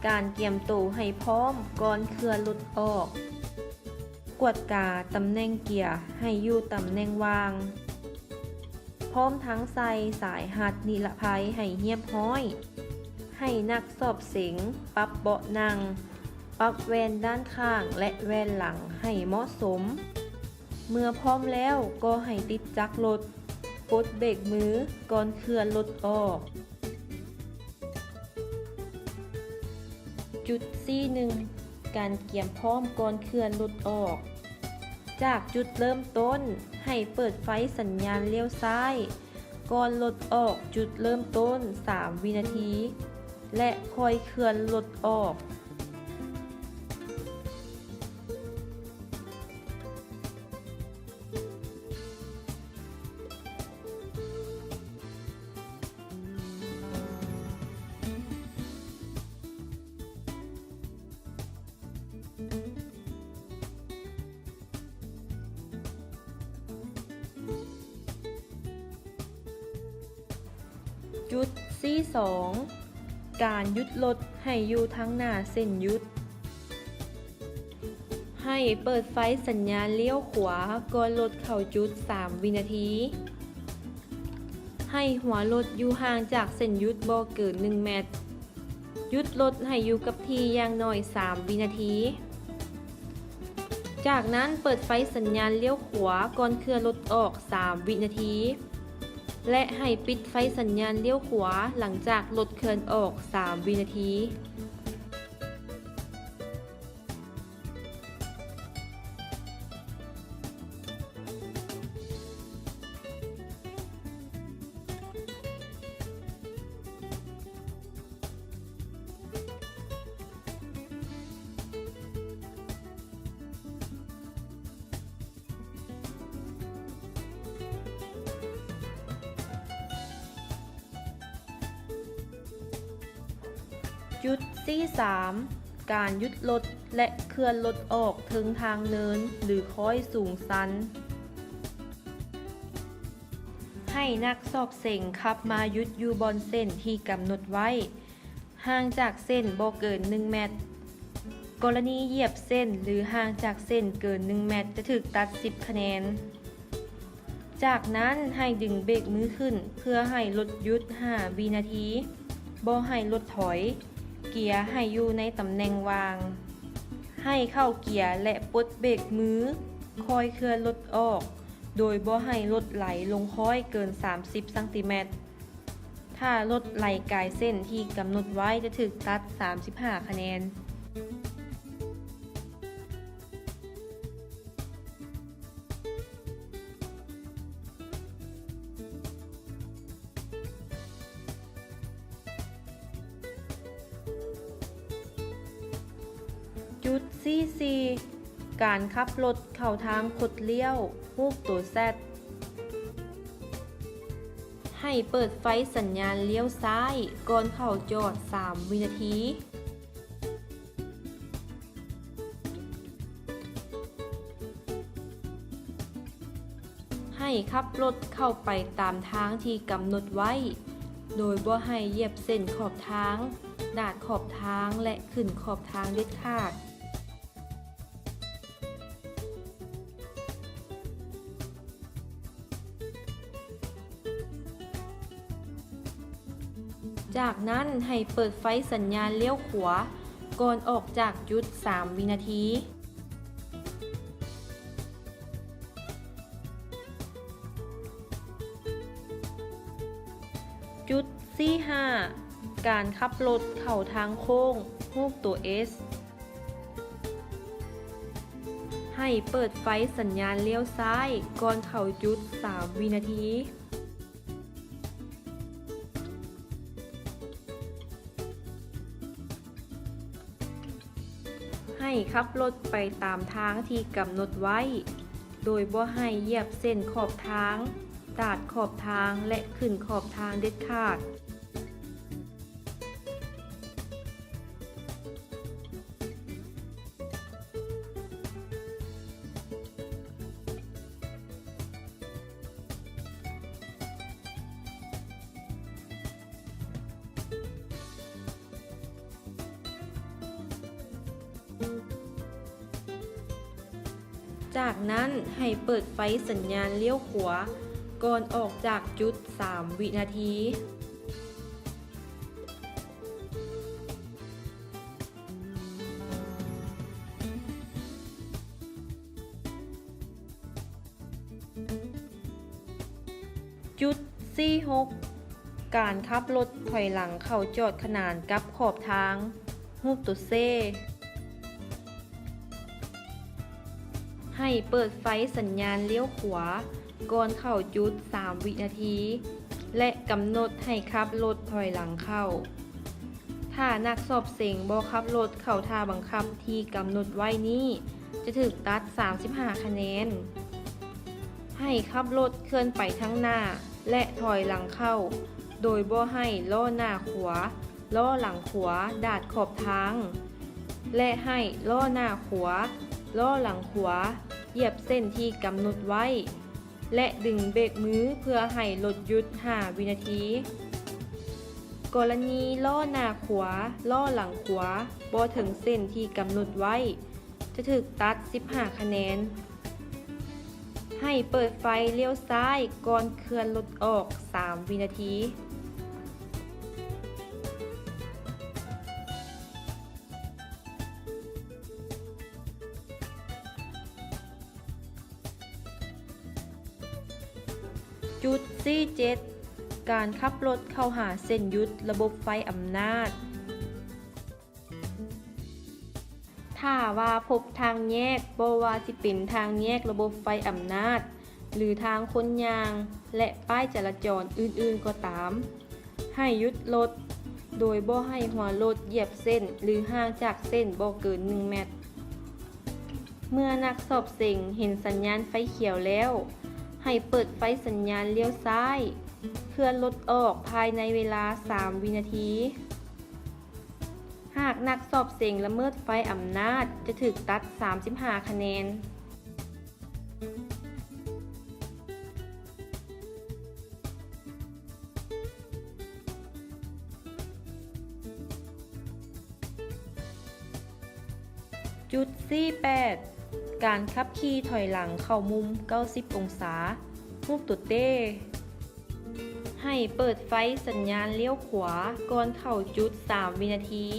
ການກຽມໂຕໃຫ້ພ້ອມກ່ອນເຄື່ອນລົດອອກ. ກວດກາຕຳແໜ່ງເກຍໃຫ້ຢູ່ຕຳແໜ່ງວ່າງ, ພ້ອມທັງໃສ່ສາຍຮັດນິລະໄພໃຫ້ຮຽບຮ້ອຍ. ໃຫ້ນັກສອບເສັງປັບເບາະນັ່ງ, ປັບແວ່ນດ້ານຂ້າງ ແລະ ແວ່ນຫຼັງໃຫ້ເໝາະສົມ. ເມື່ອພ້ອມແລ້ວກໍໃຫ້ຕິດຈັກລົດ, ປົດເບຣກມືກ່ອນເຄື່ອນລົດອອກ. ຈຸດສີ່ໜຶ່ງ ການກຽມພ້ອມກ່ອນເຄື່ອນລົດອອກ. ຈາກຈຸດເລີ່ມຕົ້ນ, ໃຫ້ເປີດໄຟສັນຍານລ້ຽວຊ້າຍກ່ອນລົດອອກຈຸດເລີ່ມຕົ້ນສາມວິນາທີ ແລະ ຄ່ອຍເຄື່ອນລົດອອກ. ຈຸດສີ່ສອງ ການຢຸດລົດໃຫ້ຢູ່ທາງໜ້າເສັ້ນຢຸດ. ໃຫ້ເປີດໄຟສັນຍານລ້ຽວຂວາກ່ອນລົດເຂົ້າຈຸດສາມວິນາທີ. ໃຫ້ຫົວລົດຢູ່ຫ່າງຈາກເສັ້ນຢຸດບໍ່ເກີນໜຶ່ງແມັດ. ຢຸດລົດໃຫ້ຢູ່ກັບທີ່ຢ່າງໜ້ອຍສາມວິນາທີ. ຈາກນັ້ນເປີດໄຟສັນຍານລ້ຽວຂວາກ່ອນເຄື່ອນລົດອອກສາມວິນາທີ ແລະ ໃຫ້ປິດໄຟສັນຍານລ້ຽວຂວາຫຼັງຈາກລົດເຄື່ອນອອກສາມວິນາທີ. ຈຸດສີ່ສາມ ການຢຸດລົດ ແລະ ເຄື່ອນລົດອອກເທິງທາງເນີນ ຫຼື ຄ້ອຍສູງຊັນ. ໃຫ້ນັກສອບເສັງຂັບມາຢຸດຢູ່ບ່ອນເສັ້ນທີ່ກຳນົດໄວ້ ຫ່າງຈາກເສັ້ນບໍ່ເກີນໜຶ່ງແມັດ. ກໍລະນີຢຽບເສັ້ນ ຫຼື ຫ່າງຈາກເສັ້ນເກີນໜຶ່ງແມັດ ຈະຖືກຕັດສິບຄະແນນ. ຈາກນັ້ນໃຫ້ດຶງເບຣກມືຂຶ້ນເພື່ອໃຫ້ລົດຢຸດຫ້າວິນາທີ. ບໍ່ໃຫ້ລົດຖອຍ. ເກຍໃຫ້ຢູ່ໃນຕຳແໜ່ງວ່າງ. ໃຫ້ເຂົ້າເກຍ ແລະ ປົດເບຣກມື, ຄ່ອຍເຄື່ອນລົດອອກ ໂດຍບໍ່ໃຫ້ລົດໄຫຼລົງຄ້ອຍເກີນສາມສິບຊັງຕີແມັດ. ຖ້າລົດໄຫຼກາຍເສັ້ນທີ່ກຳນົດໄວ້ ຈະຖືກຕັດສາມສິບຫ້າຄະແນນ. ຈຸດສີ່ສີ່ ການຂັບລົດເຂົ້າທາງຄົດລ້ຽວ, ຮູບຕົວ Z. ໃຫ້ເປີດໄຟສັນຍານລ້ຽວຊ້າຍກ່ອນເຂົ້າຈອດສາມວິນາທີ. ໃຫ້ຂັບລົດເຂົ້າໄປຕາມທາງທີ່ກຳນົດໄວ້, ໂດຍບໍ່ໃຫ້ຢຽບເສັ້ນຂອບທາງ, ດາດຂອບທາງ ແລະ ຂຶ້ນຂອບທາງເດັດຂາດ. ຈາກນັ້ນໃຫ້ເປີດໄຟສັນຍານລ້ຽວຂວາກ່ອນອອກຈາກຈຸດສາມວິນາທີ. ຈຸດສີ່ຫ້າ ການຂັບລົດເຂົ້າທາງໂຄ້ງ, ຮູບຕົວ S. ໃຫ້ເປີດໄຟສັນຍານລ້ຽວຊ້າຍກ່ອນເຂົ້າຈຸດສາມວິນາທີ. ໃຫ້ຂັບລົດໄປຕາມທາງທີ່ກຳນົດໄວ້, ໂດຍບໍ່ໃຫ້ຢຽບເສັ້ນຂອບທາງ, ດາດຂອບທາງ ແລະ ຂຶ້ນຂອບທາງເດັດຂາດ. ເ ຈາກນັ້ນໃຫ້ເປີດໄຟສັນຍານລ້ຽວຂວາກ່ອນອອກຈາກຈຸດສາມວິນາທີ. ຈຸດສີ່ຫົກ ການຂັບລົດຖອຍຫຼັງເຂົ້າຈອດຂະໜານກັບຂອບທາງ, ຮູບຕົວເຊ. ໃຫ້ເປີດໄຟສັນຍານລ້ຽວຂວາກ່ອນເຂົ້າຈຸດສາມວິນາທີ ແລະ ກຳນົດໃຫ້ຂັບລົດຖອຍຫຼັງເຂົ້າ. ຖ້ານັກສອບເສັງບໍ່ຂັບລົດເຂົ້າທ່າບັງຄັບທີ່ກຳນົດໄວ້ນີ້ ຈະຖືກຕັດສາມສິບຫ້າຄະແນນ. ໃຫ້ຂັບລົດເຄື່ອນໄປທາງໜ້າ ແລະ ຖອຍຫຼັງເຂົ້າ ໂດຍບໍ່ໃຫ້ລໍ້ໜ້າຂວາ, ລໍ້ຫຼັງຂວາດາດຂອບທາງ ແລະ ໃຫ້ລໍ້ໜ້າຂວາ, ລໍ້ຫຼັງຂວາຢຽບເສັ້ນທີ່ກຳນົດໄວ້ ແລະ ດຶງເບຣກມືເພື່ອໃຫ້ລົດຢຸດຫ້າວິນາທີ. ກໍລະນີລໍ້ໜ້າຂວາ, ລໍ້ຫຼັງຂວາບໍ່ເຖິງເສັ້ນທີ່ກຳນົດໄວ້ ຈະຖືກຕັດສິບຫ້າຄະແນນ. ໃຫ້ເປີດໄຟລ້ຽວຊ້າຍກ່ອນເຄື່ອນລົດອອກສາມວິນາທີ. ຈຸດສີ່ເຈັດ ການຂັບລົດເຂົ້າຫາເສັ້ນຢຸດລະບົບໄຟອຳນາດ. ຖ້າວ່າພົບທາງແຍກ, ບໍ່ວ່າຊິເປັນທາງແຍກລະບົບໄຟອຳນາດ ຫຼື ທາງຄົນຍ່າງ ແລະ ປ້າຍຈະລາຈອນອື່ນໆກໍຕາມ, ໃຫ້ຢຸດລົດ ໂດຍບໍ່ໃຫ້ຫົວລົດຢຽບເສັ້ນ ຫຼື ຫ່າງຈາກເສັ້ນບໍ່ເກີນໜຶ່ງແມັດ. ເມື່ອນັກສອບເສັງເຫັນສັນຍານໄຟຂຽວແລ້ວ, ໃຫ້ເປີດໄຟສັນຍານລ້ຽວຊ້າຍ, ເຄື່ອນລົດອອກພາຍໃນເວລາສາມວິນາທີ. ຫາກນັກສອບເສັງລະເມີດໄຟອຳນາດ ຈະຖືກຕັດສາມສິບຫ້າຄະແນນ. ຈຸດສີ່ແປດ ການຂັບຂີ່ຖອຍຫຼັງເຂົ້າມຸມເກົ້າສິບອົງສາ, ຮູບຕົວເຕ. ໃຫ້ເປີດໄຟສັນຍານລ້ຽວຂວາກ່ອນເຂົ້າຈຸດສາມວິນາທີ.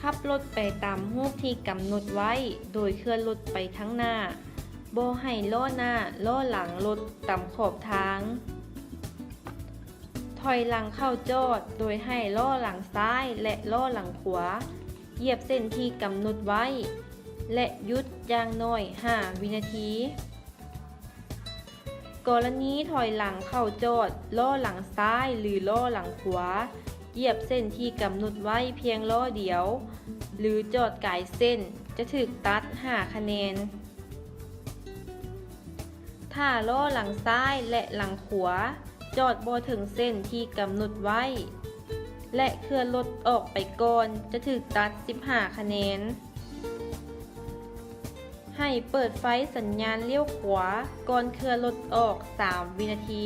ຂັບລົດໄປຕາມຮູບທີ່ກຳນົດໄວ້ ໂດຍເຄື່ອນລົດໄປທາງໜ້າ, ບໍ່ໃຫ້ລໍ້ໜ້າ, ລໍ້ຫຼັງລົດຕຳຂອບທາງ. ຖອຍຫຼັງເຂົ້າຈອດ ໂດຍໃຫ້ລໍ້ຫຼັງຊ້າຍ ແລະ ລໍ້ຫຼັງຂວາຢຽບເສັ້ນທີ່ກຳນົດໄວ້ ແລະ ຢຸດຢ່າງໜ້ອຍຫ້າວິນາທີ. ກໍລະນີຖອຍຫຼັງເຂົ້າຈອດ, ລໍ້ຫຼັງຊ້າຍ ຫຼື ລໍ້ຫຼັງຂວາຢຽບເສັ້ນທີ່ກຳນົດໄວ້ພຽງລໍ້ດຽວ ຫຼື ຈອດກາຍເສັ້ນ ຈະຖືກຕັດຫ້າຄະແນນ. ຖ້າລໍ້ຫຼັງຊ້າຍ ແລະ ຫຼັງຂວາຈອດບໍ່ເຖິງເສັ້ນທີ່ກຳນົດໄວ້ ແລະ ເຄື່ອນລົດອອກໄປກ່ອນ ຈະຖືກຕັດສິບຫ້າຄະແນນ. ໃຫ້ເປີດໄຟສັນຍານລ້ຽວຂວາກ່ອນເຄື່ອນລົດອອກສາມວິນາທີ.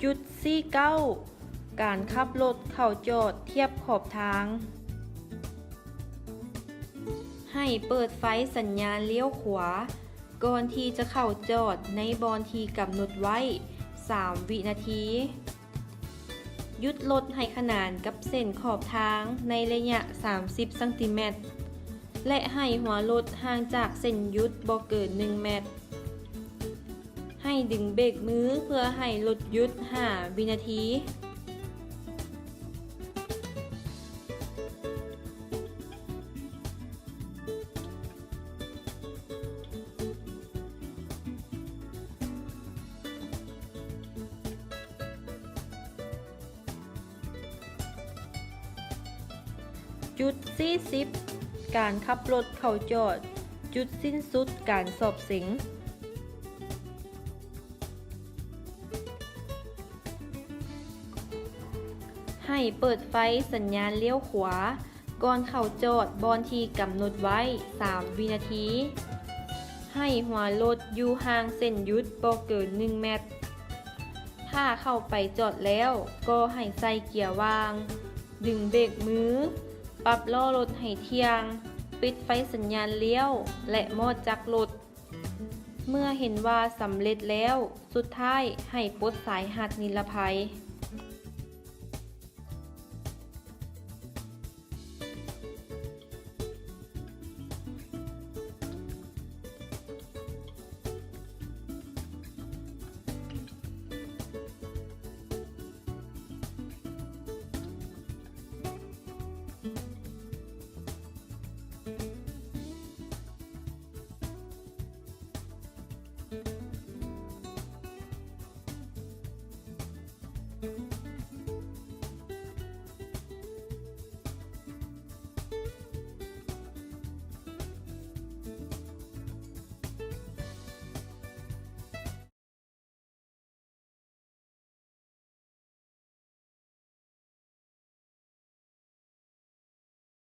ຈຸດສີ່ເກົ້າ ການຂັບລົດເຂົ້າຈອດທຽບຂອບທາງ. ໃຫ້ເປີດໄຟສັນຍານລ້ຽວຂວາ ກ່ອນທີ່ຈະເຂົ້າຈອດໃນບ່ອນທີ່ກຳນົດໄວ້ສາມວິນາທີ. ຢຸດລົດໃຫ້ຂະໜານກັບເສັ້ນຂອບທາງໃນໄລຍະສາມສິບຊັງຕີແມັດ. ແລະ ໃຫ້ຫົວລົດຫ່າງຈາກເສັ້ນຢຸດບໍ່ເກີນໜຶ່ງແມັດ. ໃຫ້ດຶງເບຣກມືເພື່ອໃຫ້ລົດຢຸດຫ້າວິນາທີ. ຈຸດທີສີ່ສິບ ການຂັບລົດເຂົ້າຈອດ. ຈຸດສິ້ນສຸດການສອບເສັງ. ໃຫ້ເປີດໄຟສັນຍານລ້ຽວຂວາ ກ່ອນເຂົ້າຈອດບ່ອນທີ່ກຳນົດໄວ້ສາມວິນາທີ. ໃຫ້ຫົວລົດຢູ່ຫ່າງເສັ້ນຢຸດບໍ່ເກີນໜຶ່ງແມັດ. ຖ້າເຂົ້າໄປຈອດແລ້ວ ກໍໃຫ້ໃສ່ເກຍຫວ່າງ, ດຶງເບຣກມື, ປັບລໍ້ລົດໃຫ້ທ່ຽງ, ປິດໄຟສັນຍານລ້ຽວ ແລະ ມອດຈັກລົດ. ເມື່ອເຫັນວ່າສຳເລັດແລ້ວ, ສຸດທ້າຍໃຫ້ປົດສາຍຮັດນິລະໄພ.